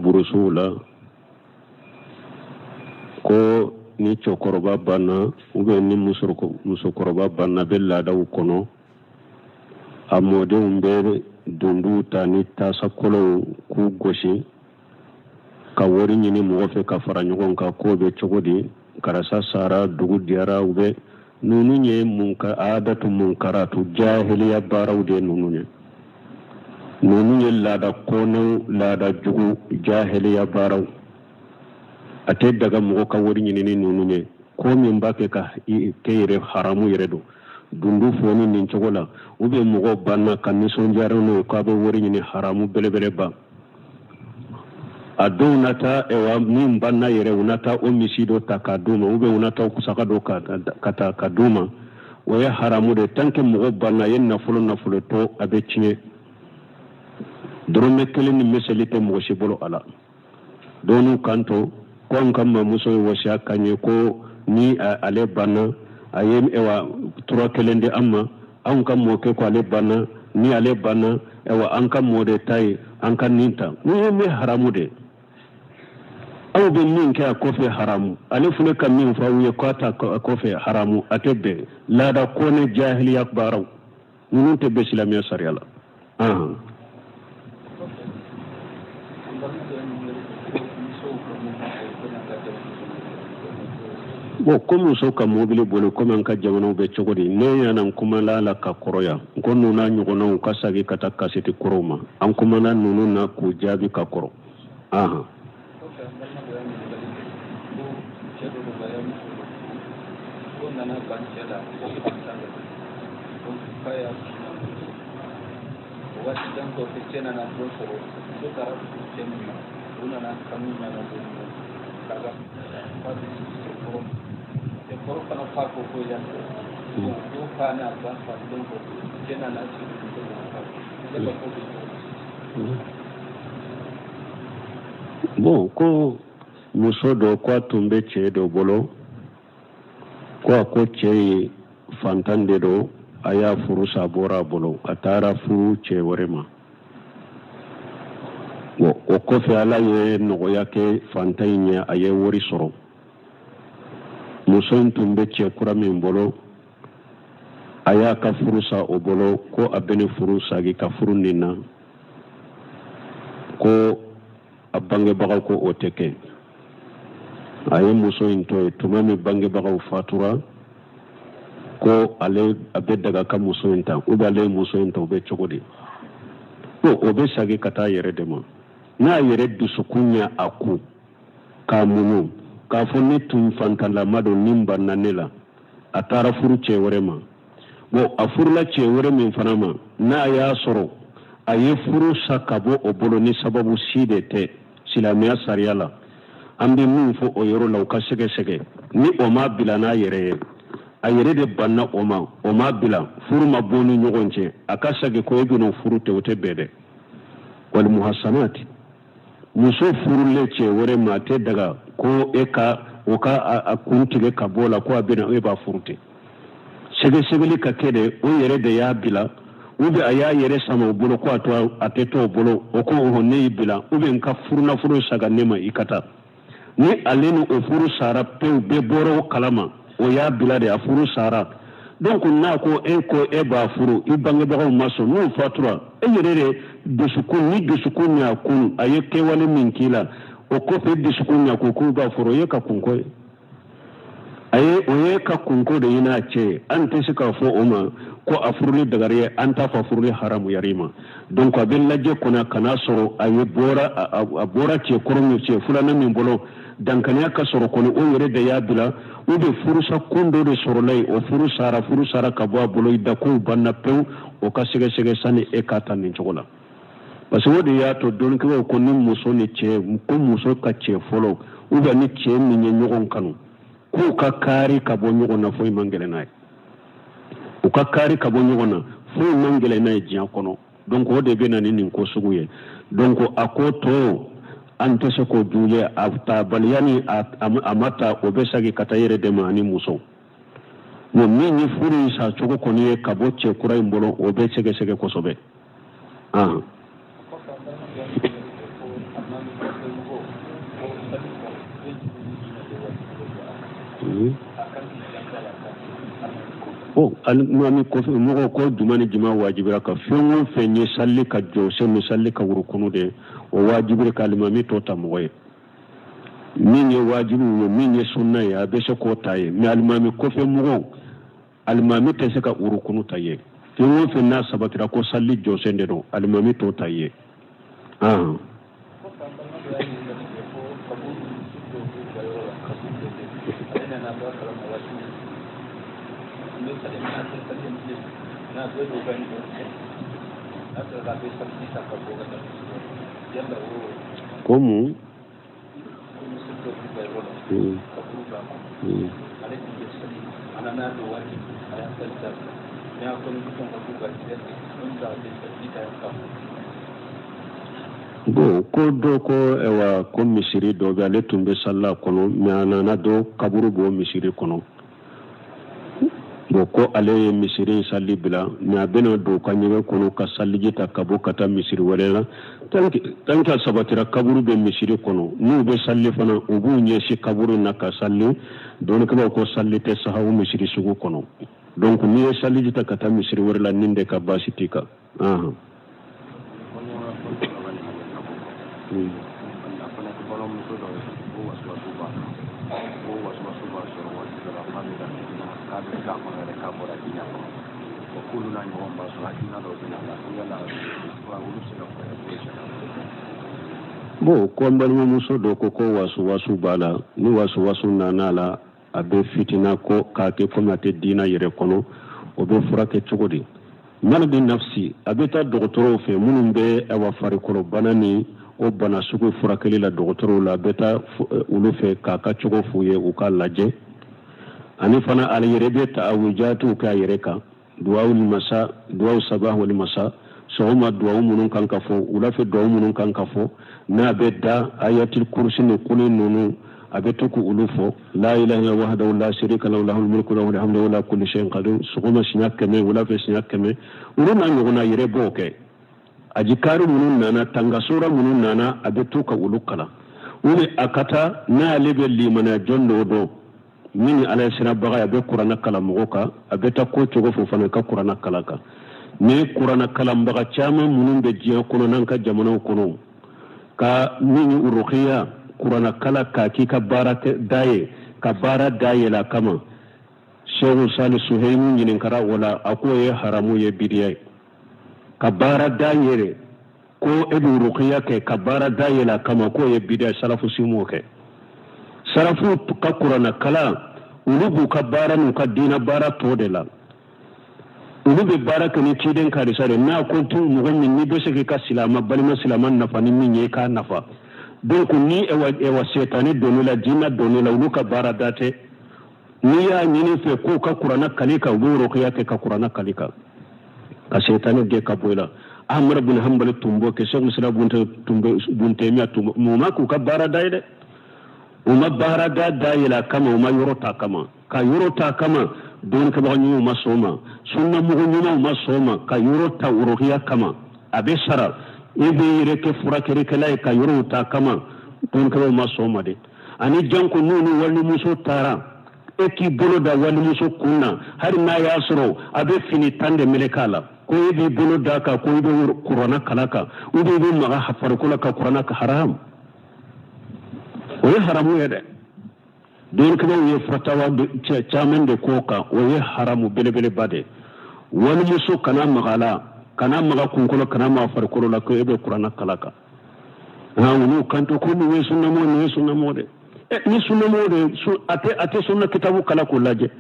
Burusuw la, ko ni cɛkɔrɔba banna ou bien ni musokɔrɔba banna bɛ laadaw kɔnɔ, a mɔdenw bɛ dunduw ta ni tasakolow k'u gosi ka wari ɲini mɔgɔ fɛ ka fara ɲɔgɔn kan, k'o bɛ cogo di? Karisa sara, dugu diyara, u bɛ ninnu ye mun ka aadatu munkaratu, jahiliya baaraw de ye ninnu ye. Ninnu ye laada kɔnɛw, laada jugu, jahiliya baaraw. A tɛ daga mɔgɔ ka wari ɲini ni ninnu ye. Ko min b'a kɛ ka kɛ yɛrɛ haramu yɛrɛ don, dundu fɔni nin cogo la, ou bien mɔgɔ banna ka nisɔndiyara n'o ye k'a bɛ wari ɲini, haramu belebeleba. A dɔw na taa, ɛwa, min banna yɛrɛ, u na taa o misi dɔ ta k'a d'u ma, ou bien u na taa saga dɔ ka ta ka d'u ma. O ye haramu de. Tant que mɔgɔ banna, a ye nafolo nafolo to, a bɛ tiɲɛ. Dɔrɔmɛ kelen ni miseli tɛ mɔgɔ si bolo a la. Dɔɔninw kan to ko an ka mamuso ye wasiya k'an ye ko ni ale banna, a ye, ɛwa, tura kelen di an ma. Anw ka mɔkɛ ko ale banna, ni ale banna, ɛwa, an ka mɔ de ta ye, an ka nin ta. Nin ye min haramu de, aw bɛ min kɛ a kɔfɛ haramu, ale fana ka min fɔ aw ye k'a ta a kɔfɛ haramu. A tɛ bɛn. Laada kɔnɛ, jahiliya baaraw ninnu tɛ bɛn silamɛya sariya la. Bon, ko muso ka mobili boli, komi an ka jamanaw bɛ cogo di, ne yana n kumala la ka kɔrɔ yan n ko ninnu n'a ɲɔgɔnnaw ka sagi ka taa kaseti kɔrɔw ma. An kumana ninnu na k'u jaabi ka kɔrɔ. Waati jan kɔfɛ, cɛ nana dɔ sɔrɔ. Muso taara furu cɛ min ma, u nana kanu nana don ɲɔgɔn k'a ka fa bɛ sigi cɛ kɔrɔ ma. Cɛ kɔrɔ fana fa ko ko yan o fa n'a ba fatulen kɔfɛ, cɛ nana sigi muso ma fa ne ka ko bɛ cogo di? Bon, ko muso dɔ ko a tun bɛ cɛ dɔ bolo, ko a ko cɛ ye fantan de don, a y'a furu sa, bɔra a bolo, a taara furu cɛ wɛrɛ ma. Bon, o kɔfɛ Ala ye nɔgɔya kɛ fantan in ye, a ye wari sɔrɔ. Muso in tun bɛ cɛ kura min bolo, a y'a ka furu sa o bolo, ko a bɛ ne furu sagi ka furu nin na. Ko a bangebagaw ko o tɛ kɛ. A ye muso in to yen. Tuma min bangebagaw fatura, ko ale a bɛ daga ka muso in ta, ou bien ale ye muso in ta, o bɛ cogo di? Ko o bɛ sagi ka taa yɛrɛ de ma. N'a yɛrɛ dusukun ye a kun k'a muɲu k'a fɔ ne tun fantanlama don, nin banna ne la, a taara furu cɛ wɛrɛ ma. Bon, a furula cɛ wɛrɛ min fana ma, n'a y'a sɔrɔ a ye furu sa ka bɔ o bolo ni sababu si de tɛ silamɛya sariya la, an bɛ min fɔ o yɔrɔ la, u ka sɛgɛsɛgɛ ni o ma bila n'a yɛrɛ ye, a yɛrɛ de banna o ma, o ma bila, furu ma bɔ ni ɲɔgɔn cɛ, a ka sagi ko e bɛna furu tɛ, o tɛ bɛn dɛ. Wal muhasanati, muso furulen cɛ wɛrɛ ma, a tɛ daga ko e ka o ka a kun tigɛ ka bɔ la ko a bɛna e b'a furu ten. Sɛgɛsɛgɛli ka kɛ de, o yɛrɛ de y'a bila, ou bien a y'a yɛrɛ sama o bolo ko a to a tɛ to o bolo, o ko ɔhɔn, ne y'i bila, ou bien n ka furunafolo saga ne ma, i ka taa. Ni ale ni o furu sara pewu, bɛɛ bɔra o kalama, o y'a bila de, a furu sara. Donc n'a ko e ko e b'a furu, i bangebagaw ma sɔn, n'u fatura, e yɛrɛ de dusukun ni dusukun y'a kun, a ye kɛwale min k'i la, o kɔfɛ dusukun y'a ko k'u b'a furu, o ye ka kunko ye. A ye o ye ka kunko de ɲini a cɛ ye. An tɛ se k'a fɔ o ma ko a furuli dagara ye, an t'a fɔ a furuli haramuyara i ma. Donc a bɛ lajɛ kɔnɔ ka n'a sɔrɔ a ye bɔra a bɔra cɛ kɔrɔ min, cɛ filanan min bolo, dankaniya ka sɔrɔ kɔni o yɛrɛ de y'a bila, ou bien furusa kun dɔ de sɔrɔla yen, o furu sara, furu sara ka bɔ a bolo, i da kow banna pewu. O ka sɛgɛsɛgɛ sani e k'a ta nin cogo la, parce que o de y'a to dɔnnikɛlaw ko ni muso ni cɛ, ko muso ka cɛ fɔlɔ ou bien ni cɛ min ye ɲɔgɔn kanu, k'u ka kaari ka bɔ ɲɔgɔn na, foyi man gɛlɛn n'a ye. U ka kaari ka bɔ ɲɔgɔn na, foyi man gɛlɛn n'a ye diɲɛ kɔnɔ. Donc o de bɛ na ni nin ko sugu ye. Donc a ko to an tɛ se k'o juger, a tabaliya ni a ma ta, o bɛ sagi ka taa yɛrɛ de ma ani muso. Bon, min ye furu in sa cogo kɔni ye ka bɔ cɛ kura in bolo, o bɛ sɛgɛsɛgɛ kosɛbɛ. O alimami kɔfɛ mɔgɔw ko juma ni juma wajibira ka fɛn o fɛn ye sali ka jɔsen ni sali ka wurukunu de, o wajibira ka alimami t'o ta mɔgɔ ye. Min ye wajibiw ye, min ye sunna ye, a bɛ se k'o ta ye. Mais alimami kɔfɛ mɔgɔw, alimami tɛ se ka wurukunu ta ye. Fɛn o fɛn n'a sabatira ko sali jɔsen de don, alimami t'o ta ye. Ko mun? Bon, ko dɔ ko ayiwa, ko misiri dɔ bɛ, ale tun bɛ salila a kɔnɔ, mais a nana dɔn kaburu b'o misiri kɔnɔ. Bon, ko ale ye misiri in sali bila, mais a bɛna don ka ɲɛgɛn kɔnɔ ka saliji ta ka bɔ ka taa misiri wɛrɛ la. Tant que a sabatira kaburu bɛ misiri kɔnɔ, n'u bɛ sali fana, u b'u ɲɛsin kaburu na ka sali. Dɔnnikɛlaw ko sali tɛ saha o misiri sugu kɔnɔ. Donc n'i ye saliji ta ka taa misiri wɛrɛ la, nin de ka baasi t'i kan. Bon, ko n balimamuso dɔ ko ko wasuwasu b'a la. Ni wasuwasu nana a la, a bɛ fitina ko k'a kɛ komi a tɛ diina yɛrɛ kɔnɔ. O bɛ furakɛ cogo di? Maradi nafsi, a bɛ taa dɔgɔtɔrɔw fɛ minnu bɛ awa farikolo bana ni o bana sugu furakɛli la dɔgɔtɔrɔw la. A bɛ taa olu fɛ k'a ka cogo f'u ye, u k'a lajɛ. Ani fana ale yɛrɛ bɛ ta'awujatiw kɛ a yɛrɛ kan, duwawu masa, duwawu sabah wal masa, sɔgɔma duwawu minnu kan ka fɔ, wula fɛ duwawu minnu kan ka fɔ. N'a bɛ da ayatil kursi ni kuli ninnu, a bɛ to k'olu fɔ: la ilaha illa wahdahu la sharika lahu lahul mulku lahul hamdu wa ala kulli shay'in qadir, sɔgɔma siɲɛ 100, wula fɛ siɲɛ 100. Olu n'a ɲɔgɔnna yɛrɛ b'o kɛ. Ajikari minnu nana, tangasura minnu nana, a bɛ to ka olu kalan. Ou bien a ka taa, n'ale bɛ limaniya jɔn dɔw dɔn min ni ala sirabaga ye, a bɛ kuranɛ kalan mɔgɔ kan, a bɛ taa ko cogo fɔ fana ka kuranɛ kalan kan. Ni kuranɛ kalanbaga caman minnu bɛ diɲɛ kɔnɔ n'an ka jamanaw kɔnɔ, ka min ye urukiya kuranɛ kalan k'a k'i ka baara da ye, ka baara da yɛlɛ a kama. Seku Sali Suheimu ɲininkara o la, a k'o ye haramu ye, bidiya ye. Ka baara da yɛrɛ ko e bɛ urukiya kɛ ka baara da yɛlɛ a kama, k'o ye bidiya, salafu si m'o kɛ. Salafu ka kuranɛ kalan, olu b'u ka baara n'u ka diinɛ baara tɔ de la. Olu bɛ baara kɛ ni ciden karisa de n'a ko tu mɔgɔ min n'i bɛ se k'i ka silama balima silama nafa ni min ye, i k'a nafa. Donc ni ewa setani donn'i la, jinɛ donn'i la, olu ka baara da tɛ. N'i y'a ɲini fɛ k'u ka kuranɛ kali kan, u bɛ rukiya kɛ ka kuranɛ kali kan ka setani gɛn ka bɔ i la. Ahmad bin Hanbali tun b'o kɛ, Sɛku Sira bun Taymiya tun b'o. Ma k'u ka baara da ye dɛ, u ma baara da dayɛlɛ a kama, u ma yɔrɔ ta kama. Ka yɔrɔ ta kama, dɔnnikɛbaga ɲumanw ma sɔn o ma, sunnamɔgɔ ɲumanw ma sɔn o ma. Ka yɔrɔ ta urukiya kama, a bɛ sara, e bɛ yɛrɛ kɛ furakɛlikɛla ye ka yɔrɔw ta kama, dɔnnikɛbaw ma sɔn o ma dɛ. Ani janko n'u ni walimuso taara, e k'i bolo da walimuso kun na, hali n'a y'a sɔrɔ a bɛ fini tan de meleke a la, ko e b'i bolo d'a kan, ko i bɛ kuranɛ kalan kan, ou bien i bɛ maga farikolo la ka kuranɛ ka haram, o ye haramu ye dɛ. Dɔnnikɛlaw ye fatawa caman de k'o kan, o ye haramu belebeleba de. Walimuso kana maga la, kana maga kunkolo, kana maga farikolo la, ko e bɛ kuranɛ kalan kan. Nka olu kanto ko nin ye sunnamɔgɔ, nin ye sunnamɔgɔ de. Ni sunnamɔgɔ de, a tɛ sunna kitabu kalan k'o lajɛ.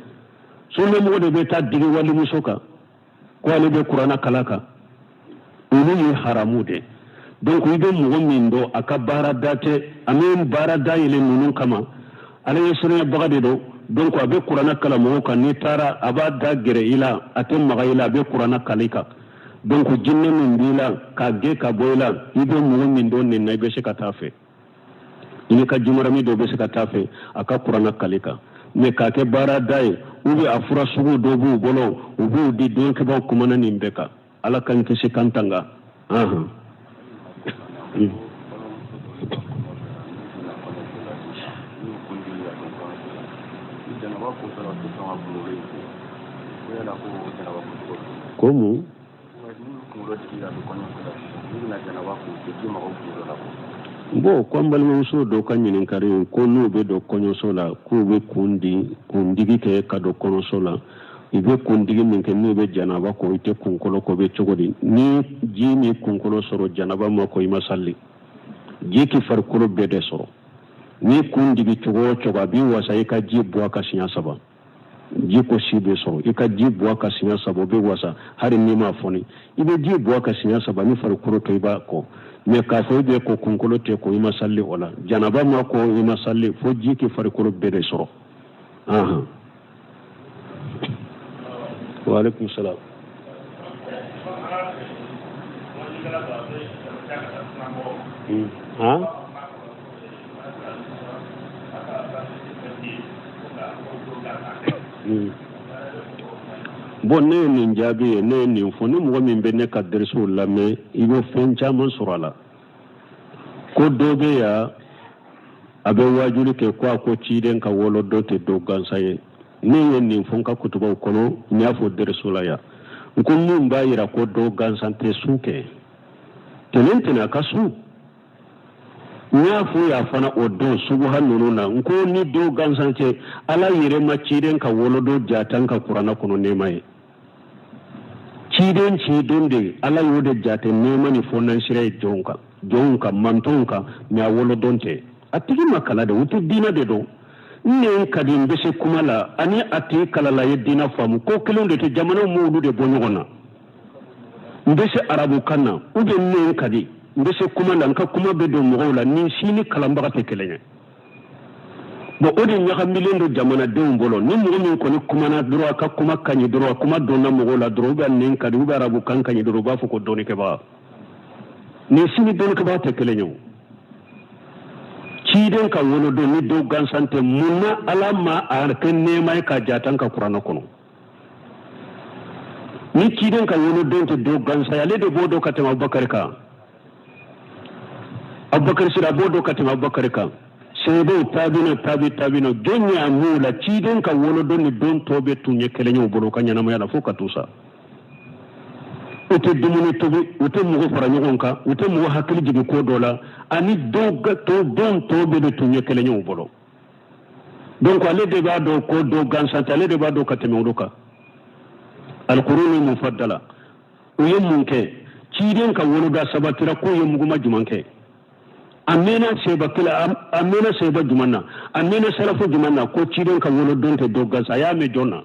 Sunnamɔgɔ de bɛ taa digi walimuso kan ko ale bɛ kuranɛ kalan kan, olu ye haramu de. Donc i bɛ mɔgɔ min dɔn, a ka baara da tɛ, a min baara da yɛlɛ ninnu kama, ale ye siranyɛbaga de don. Donc a bɛ kuranɛ kalan mɔgɔw kan, n'i taara a b'a da gɛrɛ i la, a tɛ maga i la, a bɛ kuranɛ kalan i kan. Donc jinɛ min b'i la k'a gɛn ka bɔ i la, i bɛ mɔgɔ min dɔn nin na, i bɛ se ka taa fɛ, i n'i ka jumarami dɔ bɛ se ka taa fɛ a ka kuranɛ kalan i kan. Mais k'a kɛ baara da ye, ou bien a fura sugu dɔ b'u bolo, u b'u di, dɔnnikɛbaaw kumana nin bɛɛ kan. Ala k'an kisi k'an tanga. Ahan. kunkolo in ko ko yala ko o janaba ko cogo di? Ko mun? N'u kunkolo digi ka don kɔɲɔso la sisan, n'u bɛna janaba ko, u tɛ ji maga u kunkolo la ko. Bon, ko an balimamuso dɔ ka ɲininkali ko n'u bɛ don kɔɲɔso la, k'u bɛ kundigi kɛ ka don kɔɲɔso la, i bɛ kundigi min kɛ n'u bɛ janaba ko, i tɛ kunkolo ko, bɛ cogo di? Ni ji m'i kunkolo sɔrɔ, janaba ma ko, i ma sali. Ji k'i farikolo bɛɛ de sɔrɔ. N'i kun digi cogo o cogo, a b'i wasa i ka ji bɔ a kan siɲɛ saba. Ji ko si bɛ sɔrɔ, i ka ji bɔ a kan siɲɛ saba, o bɛ wasa. Hali n'i m'a fɔni, i bɛ ji bɔ a kan siɲɛ saba ni farikolo tɔ i b'a ko. Mais k'a fɔ i bɛ ko, kunkolo tɛ ko, i ma sali o la. Janaba ma ko, i ma sali, fo ji k'i farikolo bɛɛ de sɔrɔ. Ahan, wa alaikum salam. Han. Bon, ne ye nin jaabi ye, ne ye nin fɔ. Ni mɔgɔ min bɛ ne ka dɛrɛsiw lamɛn, i bɛ fɛn caman sɔrɔ a la. Ko dɔ bɛ yan, a bɛ waajuli kɛ ko a ko ciden ka wolodon tɛ don gansan ye. Ne ye nin fɔ n ka kutubaw kɔnɔ, n y'a fɔ dɛrɛso la yan, n ko min b'a yira ko don gansan tɛ, sun kɛ tɛnɛn tɛnɛn a ka sun. N y'a fɔ yan fana o don subuha ninnu na, n ko ni don gansan tɛ, Ala yɛrɛ ma ciden ka wolodon jate an ka kuranna kɔnɔ nɛɛma ye. Ciden cidon de, Ala y'o de jate nɛɛma ni fɔnansira ye jɔnw kan, jɔnw kan, mantɔnw kan, mais a wolodon tɛ. A tigi ma kala de, u tɛ diinɛ de dɔn. N ne ka di n bɛ se kuma la ani a tigi kalala ye diinɛ faamu ko kelenw de tɛ. Jamanaw m'olu de bɔ ɲɔgɔn na. N bɛ se arabukan na ou bien n ne ka di n bɛ se kuma la, n ka kuma bɛ don mɔgɔw la, ni si ni kalanbaga tɛ kelen ye. Bon, o de ɲagamilen don jamanadenw bolo. Ni mɔgɔ min kɔni kumana dɔrɔn, a ka kuma ka ɲi dɔrɔn, a kuma donna mɔgɔw la dɔrɔn, ou bien nɛn ka di, ou bien arabukan ka ɲi dɔrɔn, u b'a fɔ ko dɔnnikɛbaga. Nin si ni dɔnnikɛbaga tɛ kelen ye. O ciden ka wolodon ni don gansan tɛ, mun na Ala ma a kɛ nɛɛma ye k'a jate an ka kuranɛ kɔnɔ? Ni ciden ka wolodon tɛ don gansan ye, ale de b'o dɔn ka tɛmɛ Abubakari kan. Abubakari sira b'o dɔn ka tɛmɛ Abubakari kan. Seebew, tabina, tabi tabina, jɔn y'a m'u la ciden ka wolodon ni don tɔ bɛɛ tun ye kelen ye u bolo u ka ɲɛnamaya la fo ka t'u sa? U tɛ dumuni tobi, u tɛ mɔgɔ fara ɲɔgɔn kan, u tɛ mɔgɔ hakili jigin ko dɔ la, ani don tɔ bɛɛ de tun ye kelen ye u bolo. Donc ale de b'a dɔn ko don gansan tɛ, ale de b'a dɔn ka tɛmɛ olu kan. Alikuruni mufaddala, u ye mun kɛ? Ciden ka woloda sabatira k'u ye muguma jumɛn kɛ? A mɛnna seba kelen, a mɛnna seba jumɛn na, a mɛnna salafu jumɛn na ko ciden ka wolodon tɛ don gansan? A y'a mɛn jɔn na?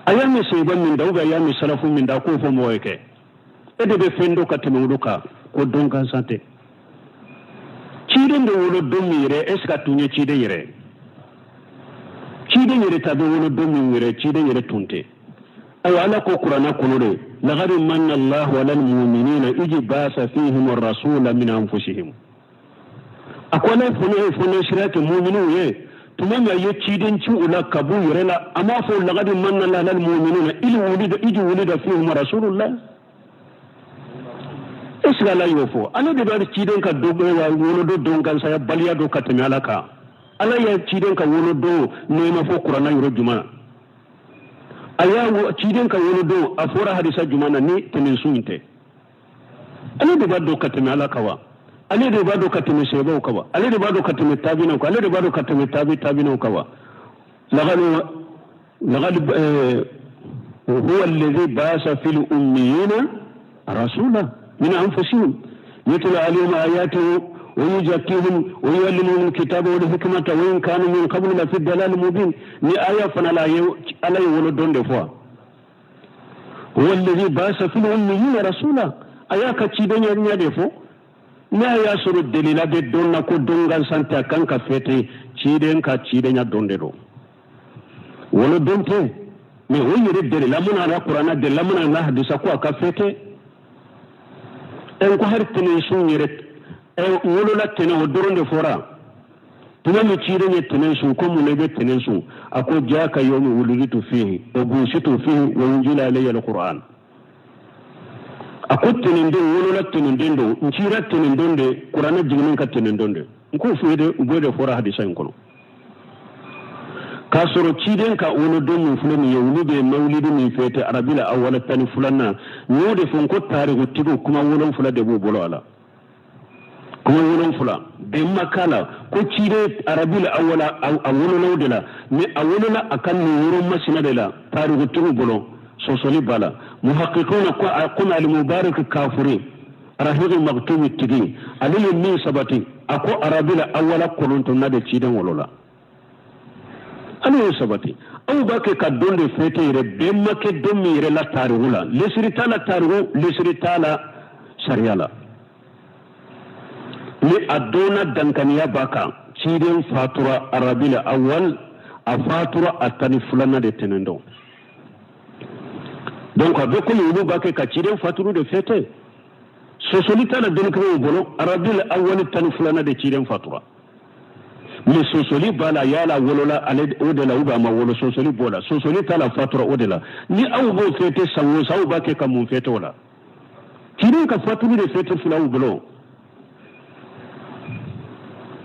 A y'a mɛn seba min da ou bien a y'a mɛn salafu min da, k'o fɔ mɔgɔ ye kɛ. E de bɛ fɛn dɔn ka tɛmɛ olu kan ko don gansan tɛ. Ciden bɛ wolo don min yɛrɛ, est ce que a tun ye ciden yɛrɛ? Ciden yɛrɛ ta bɛ wolo don min yɛrɛ, ciden yɛrɛ tun tɛ. Ayiwa, Ala ko kuranɛ kɔnɔ de: laqad manna Allahu ala almu'minina ij ba'asa fihim rasula min anfusihim. A ko Ala fana ye fɔnɛsira kɛ muminiw ye tuma min a ye ciden ci u la ka b'u yɛrɛ la. A m'a fɔ laqad manna Allahu ala almu'minina ij wulida fihim rasulullah? Est ce que Ala y'o fɔ? Ale de bɛ ciden ka wolodon don gansanya baliya dɔn ka tɛmɛ Ala kan. Ala ye ciden ka wolodon nɛɛma fɔ kuranna yɔrɔ jumɛn na? A y'a ciden ka wolodon a fɔra hadisa jumɛn na ni tɛnɛnsun in tɛ? Ale de b'a dɔn ka tɛmɛ Ala kan wa? Ale de b'a dɔn ka tɛmɛ sebaw kan wa? Ale de b'a dɔn ka tɛmɛ tabinaw kan? Ale de b'a dɔn ka tɛmɛ tabi tabinaw kan wa? Laqad huwa alladhi ba'asa fil ummiyina rasula min anfusihim yatlu alayhim ayatihi wa yuzakkihim wa yuallimuhum alkitaba wal hikmata wa in kanu min qablu la fi dalalin mubin. Ni aya fana la, Ala ye wolodon de fɔ: huwa alladhi ba'asa fil ummiyina rasula. A y'a ka ciden ɲɛ de fɔ. N'a y'a sɔrɔ delila bɛ don na ko don gansan tɛ, a kan ka fêter, ciden ka cidenya don de don, wolodon tɛ. Mais o yɛrɛ delila mun na kuranna, delila mun na hadisa ko a ka fêter? N ko hali tɛnɛn sun yɛrɛ wolola tɛnɛn, o dɔrɔn de fɔra. Tuma min ciden ye tɛnɛn sun, ko mun na i bɛ tɛnɛn sun? A ko jaka yawmu wuliditu fihi wa busitu fihi wa unzila alayya alquran. A ko tɛnɛnden wolola tɛnɛnden don, n cira tɛnɛndon de, kuranɛ jiginnen ka tɛnɛndon de. N k'o f'i ye de, u b'o de fɔra hadisa in kɔnɔ. K'a sɔrɔ ciden ka wolodon min filɛ nin ye, olu bɛ mawulidi min fêter arabila awala 12nan, n y'o de fɔ n ko tarikutigiw kuma 7 de b'u bolo a la. Kuma 7 bɛn ma k'a la ko ciden arabila awala a wolola o de la, mais a wolola a ka nin yɔrɔ masina de la tarikutigiw bolo, sɔsɔli b'a la. Muhakikuna ko a komi alimubarak kafuri arahiki maktumu tigi, ale ye min sabati, a ko arabila awala 9nan de ciden wolola. Ale y'o sabati. Aw b'a kɛ ka don de fêter yɛrɛ, bɛn ma kɛ don min yɛrɛ la tariku la, lesiri t'a la tariku, lesiri t'a la sariya la. Ni a donna dankaniya b'a kan, ciden fatura arabila awal, a fatura a 12nan de tɛnɛn don. Donc a bɛ komi olu b'a kɛ ka ciden faturu de fêter, sɔsɔli t'a la dɔnnikɛlaw bolo, arabila awali 12nan de ciden fatura. Mais sɔsɔli b'a la, yala wolola ale o de la ou bien a ma wolo, sɔsɔli b'o la, sɔsɔli t'a la, fatura o de la. Ni aw b'o fêter san o san, aw b'a kɛ ka mun fêter o la? Ciden ka fatuli de fêter filɛ aw bolo.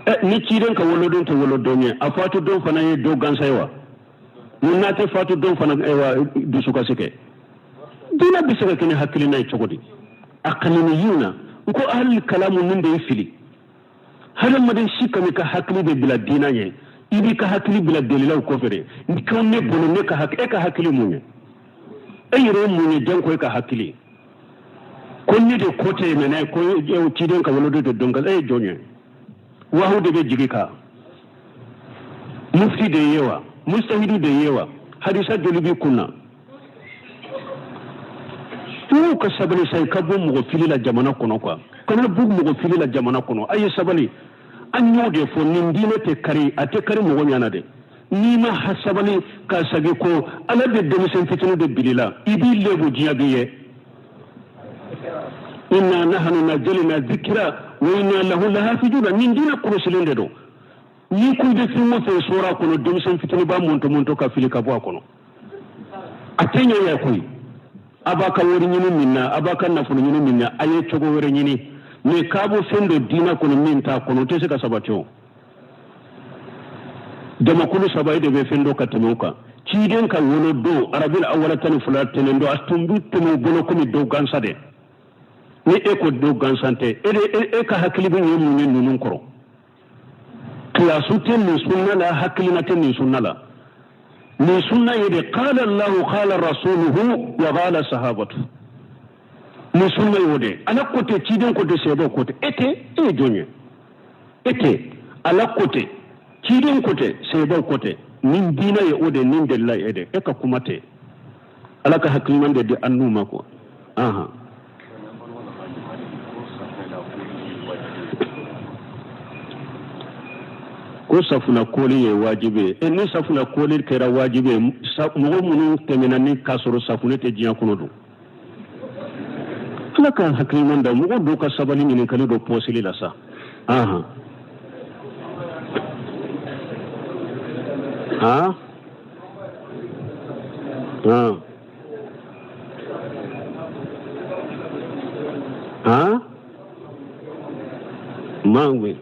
Ɛ, ni ciden ka wolodon tɛ wolodon ye, a fatu don fana ye don gansan ye wa? Ni n'a tɛ fatu don fana, wa dusukasi kɛ. Diinɛ bɛ se ka kɛ ni hakilina ye cogo di? A kanini na n ko ahli kalamu min de ye fili. Hadamaden si kan'i ka hakili de bila diinɛ ɲɛ, i b'i ka hakili bila delilaw kɔfɛ de. Ko ne bolo, ne ka hakili, e ka hakili mun ye? E yɛrɛ ye mun ye janko e ka hakili? Ko ne de ko tɛ mɛnɛ ko ciden ka wolodon de don, e ye jɔn ye? Wahu de bɛ jigin kan, mufti de ye wa, mustahidu de ye wa, hadisa joli b'i kun na? N'u ka sabali sa, i ka bɔ mɔgɔ fili la jamana kɔnɔ quoi, kana bɔ mɔgɔ fili la jamana kɔnɔ. A ye sabali, an y'o de fɔ, nin diinɛ tɛ kari, a tɛ kari mɔgɔ ɲɛna dɛ. N'i ma sabali ka sagi ko ala bɛ denmisɛn fitinin de bil'i la, i b'i lebu, diɲɛ b'i ye. Inna nahnu nazzalna zikira wa inna lahu lahafizuna. Nin diinɛ kɔlɔsilen de don. N'i ko i bɛ fɛn o fɛn sɔrɔ a kɔnɔ, denmisɛn fitinin b'a mɔntɔ mɔntɔ ka fili ka bɔ a kɔnɔ, a tɛ ɲɛ yɛ koyi. A b'a ka wari ɲini min na, a b'a ka nafolo ɲini min na, a ye cogo wɛrɛ ɲini. Mais k'a bɔ fɛn dɔ diinɛ kɔnɔ min t'a kɔnɔ, o tɛ se ka sabati. O jamakulu saba e de bɛ fɛn dɔ ka tɛmɛ o kan. Ciden ka wolodon arabil awala 12 tɛnɛn don, a tun bɛ tɛmɛ o bolo komi don gansan de. Ni e ko don gansan tɛ, e de e ka hakili bɛ ye mun ye ninnu kɔrɔ? Kiyasu tɛ nin sunna la, hakilina tɛ nin sunna la. Nin sunna ye de qala Allahu qala rasuluhu wa qala sahabatu. Nin sunna y'o de, ala ko tɛ, ciden ko tɛ, sahabaw ko tɛ. E tɛ, e ye jɔn ye? E tɛ, ala ko tɛ, ciden ko tɛ, sahabaw ko tɛ. Nin diinɛ ye o de, nin delila ye de, e ka kuma tɛ. Ala ka hakiliman de di an n'u ma quoi. Ahan, ko safuna koli ye wajibi ye. E, ni safuna koli kɛra wajibi ye, mɔgɔ minnu tɛmɛna ni k'a sɔrɔ safunɛ tɛ diɲɛ kɔnɔ dun? Ala ka hakiliman da mɔgɔ dɔw ka sabali ɲininkali dɔ pɔsili la sa. Ahan, han han han, manwe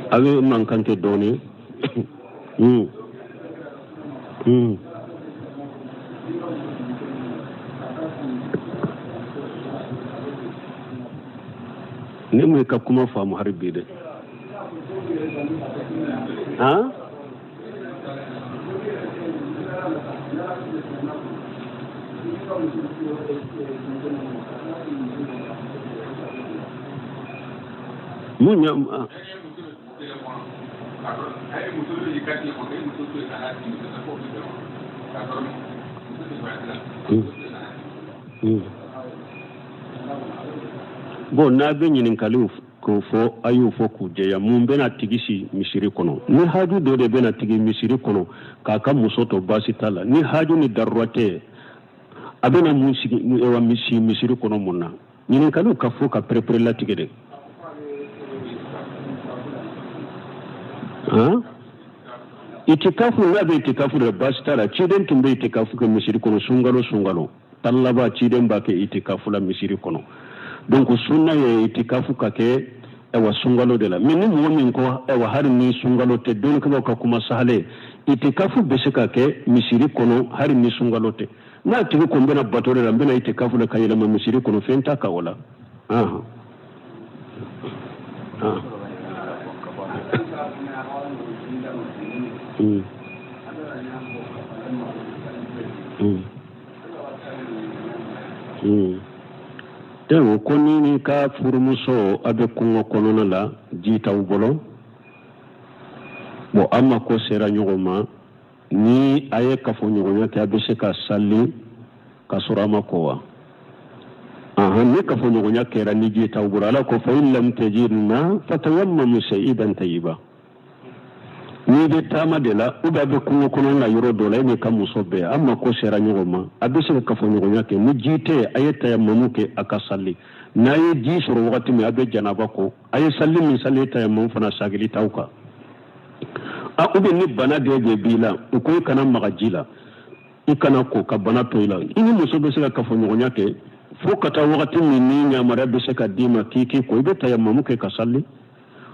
a bɛ mankan kɛ dɔɔnin. Ne ma i ka kuma faamu hari bi dɛ. Han, mun ya bon, n'a bɛ ɲininkaliw k'o fɔ, a y'o fɔ k'u jɛya. Mun bɛna tigi si misiri kɔnɔ? Ni haju dɔ de bɛna tigi misiri kɔnɔ k'a ka muso to, baasi t'a la. Ni haju ni darura tɛ, a bɛna mun sigi wa misi misiri kɔnɔ mun na? Ɲininkaliw ka fɔ ka perepere latigɛ de. Han, itikafu, n'a bɛ itikafu de, baasi t'a la. Ciden tun bɛ itikafu kɛ misiri kɔnɔ sunkalo sunkalo tan laban, ciden b'a kɛ itikafu la misiri kɔnɔ. Donc sunna ye itikafu ka kɛ. Ayiwa, sunkalo de la. Mais ni mɔgɔ min ko ayiwa, hali ni sunkalo tɛ, dɔnnikɛlaw ka kuma sahalen, itikafu bɛ se ka kɛ misiri kɔnɔ hali ni sunkalo tɛ. N'a tigi ko n bɛna bato de la, n bɛna itikafu la ka yɛlɛma misiri kɔnɔ, fɛn t'a kan o la. Ahan. Ah. Donc ko ni n'i ka furumuso a bɛ kungo kɔnɔna la, ji t'aw bolo, bon, a mako sera ɲɔgɔn ma, ni a ye kafoɲɔgɔnya kɛ, a bɛ se ka sali ka sɔrɔ a ma ko wa? Ahan, ni kafoɲɔgɔnya kɛra ni ji t'aw bolo, Ala ko fa in lam tajidu ma fatayammamu sa'idan tayyiba. N'i bɛ taama de la ou bien a bɛ kungo kɔnɔ la yɔrɔ dɔ la, e n'i ka muso bɛɛ a mako sera ɲɔgɔn ma, a bɛ se ka kafoɲɔgɔnya kɛ ni ji tɛ yen, a ye tayamamu kɛ, a ka sali. N'a ye ji sɔrɔ wagati min, a bɛ janaba ko, a ye sali min sali, tayamamu fana sagili t'aw kan. A ou bien ni bana de bɛ b'i la, u ko i kana maga ji la, i kana ko ka bana to i la, i ni muso bɛ se ka kafoɲɔgɔnya kɛ fo ka taa wagati min ni yamaruya bɛ se ka d'i ma k'i k'i ko, i bɛ tayamamu kɛ ka sali.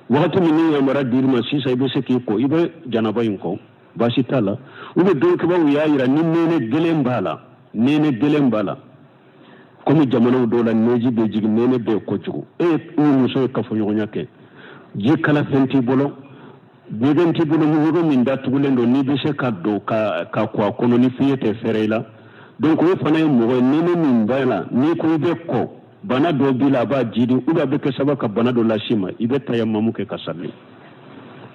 Wagati min ni yamaruya dir'i ma sisan, i bɛ se k'i ko, i bɛ janaba in ko, baasi t'a la. Ou bien dɔnnikɛbaaw y'a yira ni nɛnɛ gɛlɛn b'a la, nɛnɛ gɛlɛn b'a la, komi jamanaw dɔw la neji bɛ jigin, nɛnɛ bɛ kojugu, e ni muso ye kafoɲɔgɔnya kɛ, ji kala fɛn t'i bolo, ɲɛgɛn t'i bolo, ɲɛgɛn min datugulen don n'i bɛ se ka don ka ko a kɔnɔ ni fiɲɛ tɛ fɛrɛ i la. Donc o fana ye mɔgɔ ye, nɛnɛ min b'a la, n'i ko i bɛ ko, bana dɔ b'i la, a b'a jidi ou bien a bɛ kɛ sababu ka bana dɔ las'i ma, i bɛ tayamamu kɛ ka sali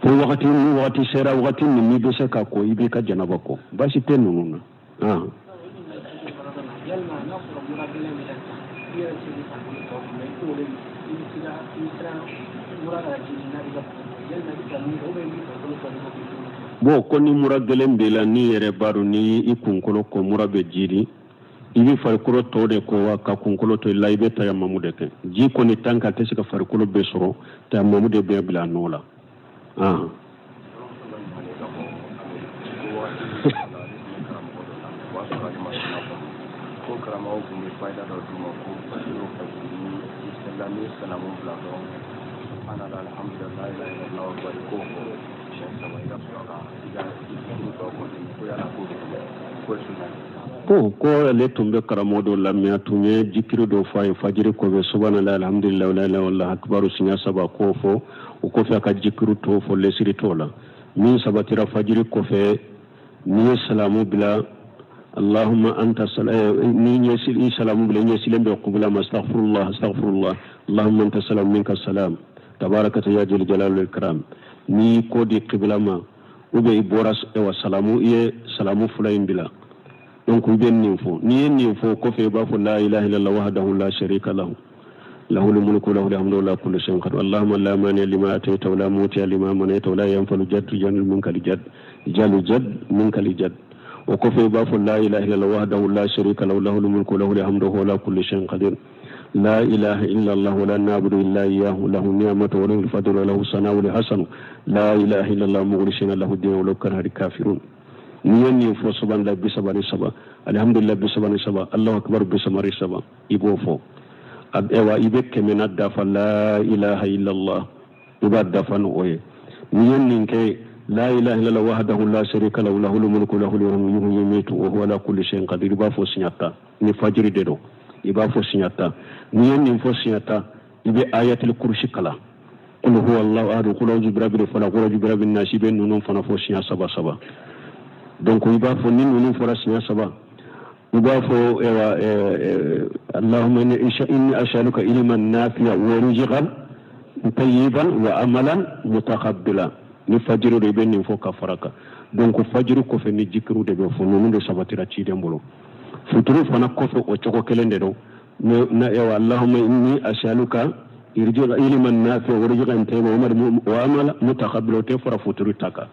fo wagati ni wagati sera, wagati min n'i bɛ se ka ko, i b'i ka janaba ko, baasi tɛ ninnu na. Ah. Yalima n'a sɔrɔ mura gɛlɛn b'i la sisan, i yɛrɛ bɛ se k'i farikolo tɔ kunbɛn, i t'o de, i bɛ se ka i bɛ siran mura kana jigin n'a b'i ka farikolo, yalima i bɛ se ka mun kɛ, ou bien i b'i farikolo tɔ de bɔ k'i bolo? Bon, ko ni mura gɛlɛn b'i la, n'i yɛrɛ b'a dɔn n'i i kunkolo ko mura bɛ jidi, i bɛ farikolo tɔ de ko wa ka kunkolo to i la? I bɛ tayamamu de kɛ. Ji kɔni tant que a tɛ se ka farikolo bɛɛ sɔrɔ, tayamamu de bɛ bila a nɔ la. Ah. Ko karamɔgɔw tun bɛ fayida dɔ d'u ma ko fajiri o fajiri, ni i selila, n'i ye salamu bila dɔrɔn, subhanallah, alhamdulillah, la ilaha illallah, akbar, i k'o fɔ siɲɛ saba, i ka sɔrɔ ka i ka zikiri tɔ continuer. Ko yala k'o bɛ ko ye sunna ye? Ko ale tun bɛ karamɔgɔ dɔ lamɛn, a tun ye jikiri dɔ fɔ a ye fajiri kɔfɛ, subhanallah, alhamdulillah, la ilaha illallah, akbar, siɲɛ saba, k'o fɔ. O kɔfɛ, a ka jikiri tɔ fɔ lesiri tɔ la. Min sabatira fajiri kɔfɛ, n'i ye salamu bila, allahumma anta, n'i ɲɛsi i salamu bila, i ɲɛsilen bɛ kubula ma, astaghfirullah, astaghfirullah, allahumma anta salam, minka salam, tabarakata ya jal jalal wal ikram. N'i kɔ di kibila ma ou bien i bɔra wa salamu, i ye salamu fila in bila, donc i bɛ nin fɔ. N'i ye nin fɔ kɔfɛ, i b'a fɔ la ilaha illallah wahdahu la sharika lahu, lahu mulku lahu alhamdu wa ala kulli shay'in qadir, allahumma la mani lima ataita wa la muti lima manaita wa la yanfa'u jaddu jaddu minka jad jalu jad minka jad. O kɔfɛ, i b'a fɔ la ilaha illallah wahdahu la sharika lahu, lahu mulku lahu alhamdu wa ala kulli shay'in qadir, لا إله إلا الله ولا نعبد إلا إياه، له النعمة وله الفضل وله الثناء الحسن، لا إله إلا الله مخلصين له الدين ولو كره الكافرون. N'i ye nin fɔ, subhanallah 33, alhamdulillah 33, allahu akbar 33, i b'o fɔ. Ayiwa, i bɛ kɛmɛna dafa, la ilaha illallah, i b'a dafa ni o ye. N'i ye nin kɛ, la ilaha illallah wahdahu la sharika lahu, lahul mulku lahul hamdu yuhyi wa yumiitu wa huwa ala kulli shay'in qadir, i b'a fɔ siɲɛ 10. Ni fajiri de don, i b'a fɔ siɲɛ 10. N'i ye nin fɔ siɲɛ 10, i bɛ ayatul kurusi kalan, qul huwa allahu ahad, qul a'udhu birabbil falaq, qul a'udhu birabbin nas, i bɛ ninnu fana fɔ siɲɛ saba saba. Donc i b'a fɔ, ni ninnu fɔra siɲɛ saba, i b'a fɔ ayiwa, allahumma inni as'aluka ilman nafi'a wa rizqan tayyiban wa amalan mutaqabbila. Ni fajiri de, i bɛ nin fɔ ka fara kan. Donc fajiri kɔfɛ ni jikiriw de bɛ fɔ, ninnu de sabatira ciden bolo. Futuru fana kɔfɛ, o cogo kelen de don na. Ayiwa, allahumma inni as'aluka ilman nafi'a wa rizqan tayyiban wa amalan mutaqabbila, o tɛ fara futuru ta kan,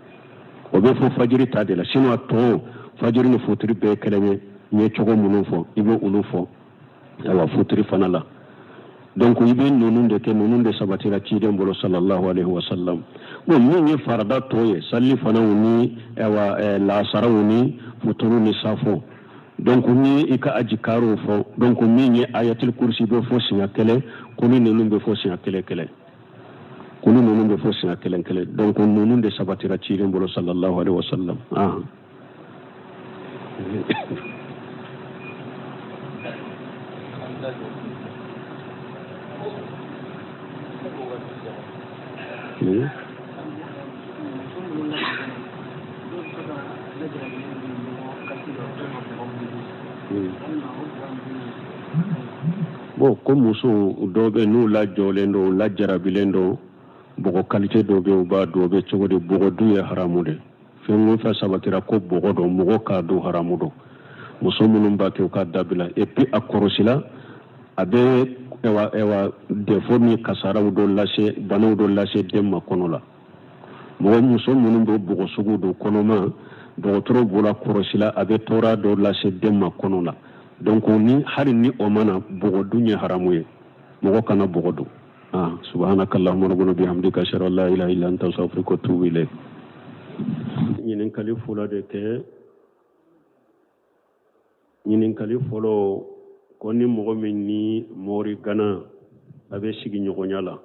o bɛ fɔ fajiri ta de la. Sinon a tɔ, fajiri ni futuru bɛɛ ye kelen ye. N ye cogo minnu fɔ, i bɛ olu fɔ ayiwa futuri fana la. Donc i bɛ ninnu de kɛ, ninnu de sabatira ciden bolo sallallahu alaihi wa sallam. Bon, min ye farada tɔ ye, sali fanaw ni ayiwa laasaraw ni futuru ni safo, donc ni i ka ajikarow fɔ, donc min ye ayatul kursi bɛ fɔ siɲɛ kelen, kuli ninnu bɛ fɔ siɲɛ kelen kelen. Kulu ninnu bɛ fɔ siɲɛ kelen kelen. Donc ninnu de sabatira ciden bolo sallallahu alaihi wasallam. Ah. Bon, ko muso dɔw bɛ n'u lajɔlen don, u lajarabilen don, bɔgɔ qualité dɔ bɛ u b'a dun, o bɛ cogo di? Bɔgɔ dun ye haramu de. Fɛn o fɛn sabatira ko bɔgɔ don, mɔgɔ k'a dun haramu don. Muso minnu b'a kɛ, u k'a dabila. Et puis a kɔrɔsila a bɛ ɛwa ɛwa défaut ni kasaraw dɔ lase, banaw dɔ lase den ma kɔnɔ la. Mɔgɔ muso minnu bɛ bɔgɔ sugu dun kɔnɔma, dɔgɔtɔrɔ b'o la kɔrɔsila, a bɛ tɔɔrɔ dɔ lase den ma kɔnɔ la. Donc ni hali ni o ma na, bɔgɔ dun ye haramu ye, mɔgɔ kana bɔgɔ dun. Ah, subhanaka allahumma rabbana bihamdika, ashhadu an la ilaha illa anta, astaghfiruka wa atubu ilayk. Ɲininkali fɔlɔ de kɛ. Ɲininkali fɔlɔ ko ni mɔgɔ min ni mori gana a bɛ sigiɲɔgɔnya la,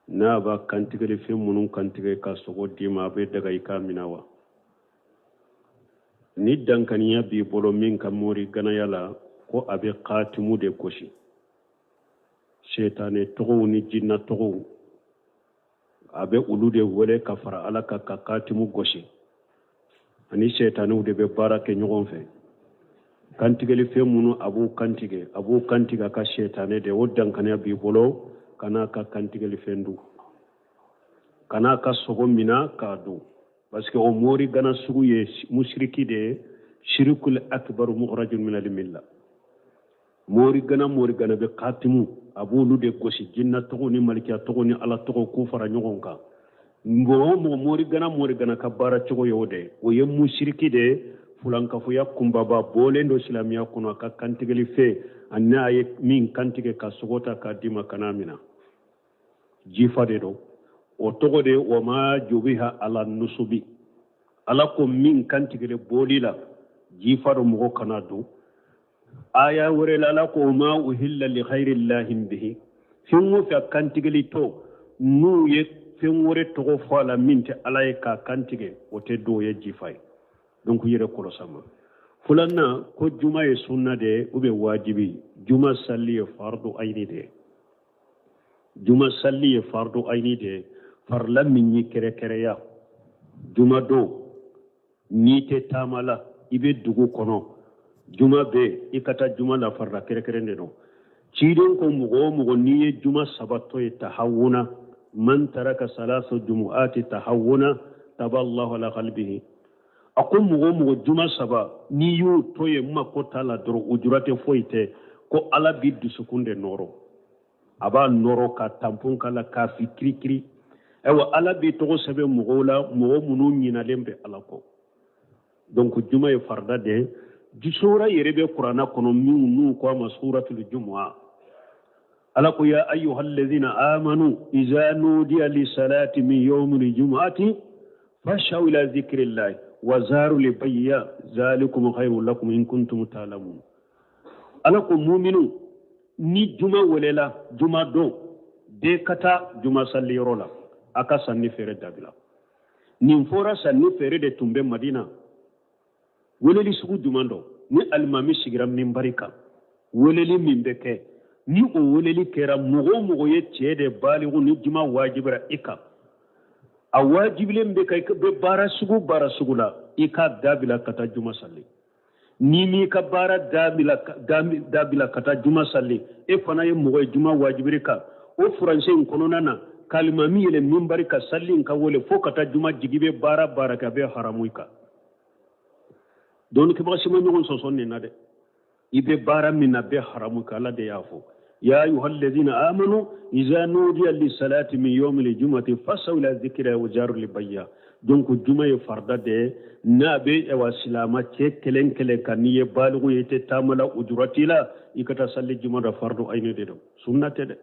n'a b'a kantigɛli fɛn minnu kantigɛ ka sogo d'i ma, a bɛ daga i k'a mina wa? Ni dankaniya b'i bolo min ka mori ganaya la, ko a bɛ katimu de gosi, setanɛ tɔgɔw ni jinna tɔgɔw, a bɛ olu de wele ka fara ala kan ka katimu gosi, ani setanɛw de bɛ baara kɛ ɲɔgɔn fɛ. Kantigɛli fɛn minnu a b'u kantigɛ, a b'u kantigɛ a ka setanɛ de. O dankaniya b'i bolo, kan'a ka kantigɛli fɛn dun, kan'a ka sogo mina k'a dun, parce que o mori gana sugu ye musiriki de ye, shirikul akbaru mukhrajun min al milla. Mori gana, mori gana bɛ katimu, a b'olu de gosi, jinna tɔgɔ ni malikiya tɔgɔ ni ala tɔgɔ k'u fara ɲɔgɔn kan. Mɔgɔ o mɔgɔ, mori gana, mori gana ka baara cogo ye o de ye, o ye musiriki de ye, fulankafoya kunbaba bɔlen don silamɛya kɔnɔ. A ka kantigɛli fɛn, ani n'a ye min kantigɛ ka sogo ta k'a d'i ma, kan'a mina, jifa de don. O tɔgɔ de wa ma jubiha ala nusubi. Ala ko min kantigɛlen boli la, jifa don, mɔgɔ kana dun. Aya wɛrɛ la, ala ko ma uhilla li ghayrillahi bihi. Fɛn o fɛn kantigɛli tɔ n'u ye fɛn wɛrɛ tɔgɔ fɔ a la min tɛ ala ye k'a kantigɛ, o tɛ dun, o ye jifa ye. Donc yɛrɛ kɔlɔs'a ma. Filanan ko juma ye sunna de ye ou bien wajibi? Juma sali ye fardu ayini de ye. Juma sali ye fardu ayini de ye, farila min ye kɛrɛkɛrɛya. Juma don, n'i tɛ taama la, i bɛ dugu kɔnɔ, juma bɛ, i ka taa juma la, farila kɛrɛkɛrɛ de don. Ciden ko mɔgɔ o mɔgɔ n'i ye juma saba to yen tahawuna, man taraka salasa jumu'ati tahawuna taba Allahu ala qalbihi. A ko mɔgɔ o mɔgɔ juma saba n'i y'o to yen, mako t'a la dɔrɔn, ujura tɛ, foyi tɛ, ko ala b'i dusukun de nɔrɔ, a b'a nɔrɔ ka tampon k'a la k'a fi kirikiri. Ayiwa, ala b'i tɔgɔ sɛbɛn mɔgɔw la, mɔgɔ minnu ɲinalen bɛ ala kɔ. Donc juma ye farida de ye. Sura yɛrɛ bɛ kuranna kɔnɔ min n'u ko a ma suratul jumu'a. Ala ko ya ayyuha alladhina amanu iza nudiya lisalati min yawmil jumu'ati fas'aw ila dhikrillahi wa zaru libayya zalikum khayrun lakum in kuntum ta'lamun. Ala ko muminu, ni juma welela, juma don, bɛɛ ka taa juma saliyɔrɔ la, a ka sanni feere dabila. Nin fɔra, sanni feere de tun bɛ Madina. Weleli sugu jumɛn don? Ni alimami sigira minbari kan, weleli min bɛ kɛ, ni o weleli kɛra, mɔgɔ o mɔgɔ ye cɛ de baligu ni juma wajibira i kan, a wajibilen bɛ ka i bɛ baara sugu baara sugu la, i k'a dabila ka taa juma sali. N'i m'i ka baara dabila ka taa juma sali, e fana ye mɔgɔ ye juma wajibir'i kan. O furancɛ in kɔnɔna na, k'alimami yɛlɛ minbari ka sali in ka wele fo ka taa juma jigi, bɛ baara baara kɛ, a bɛ haramu i kan. Dɔnnikɛbaga si ma ɲɔgɔn sɔsɔ nin na dɛ. I bɛ baara min na, bɛ haramu kan. Ala de y'a fɔ ya ayuha alladhina amanu iza nudiya lisalati min yawmil jumati fasaw ila dhikri wa zaru libayya. Donc juma ye farida de ye, n'a bɛ awa silama cɛ kelen kelen kan. N'i ye baligu ye, i tɛ taama la, ujura t'i la, i ka taa sali juma da, fardu ayini de don, sunna tɛ dɛ.